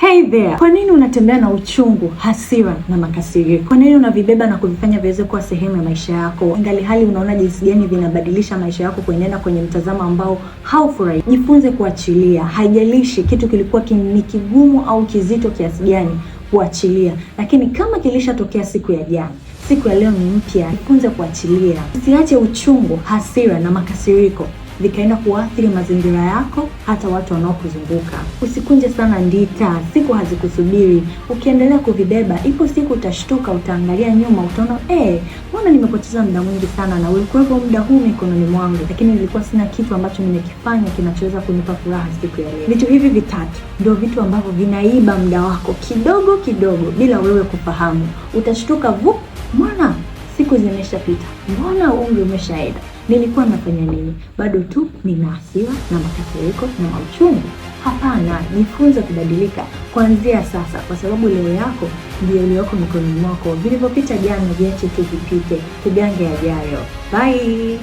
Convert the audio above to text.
Hey there! Kwa nini unatembea na uchungu, hasira na makasiriko? Kwa nini unavibeba na kuvifanya viweze kuwa sehemu ya maisha yako, ingali hali unaona jinsi gani vinabadilisha maisha yako kuenenda kwenye mtazamo ambao haufurahi? Jifunze kuachilia. Haijalishi kitu kilikuwa ni kigumu au kizito kiasi gani, kuachilia. Lakini kama kilishatokea siku ya jana, siku ya leo ni mpya. Jifunze kuachilia. Usiache uchungu, hasira na makasiriko vikaenda kuathiri mazingira yako, hata watu wanaokuzunguka. Usikunje sana ndita, siku hazikusubiri. Ukiendelea kuvibeba, ipo siku utashtuka, utaangalia nyuma, utaona mbona nimepoteza muda mwingi sana na ulikuwepo muda huu mikononi mwangu, lakini nilikuwa sina kitu ambacho nimekifanya kinachoweza kunipa furaha siku ya leo. Vitu hivi vitatu ndio vitu ambavyo vinaiba muda wako kidogo kidogo bila wewe kufahamu. Utashtuka vu, mbona siku zimeshapita, mbona umri umeshaenda, nilikuwa nafanya nini? Bado tu nina hasira na makasiriko na mauchungu. Hapana, jifunze kubadilika kuanzia sasa, kwa sababu leo yako ndiyo iliyoko mikononi mwako. Vilivyopita jana viache tu vipite, tugange yajayo. Bye.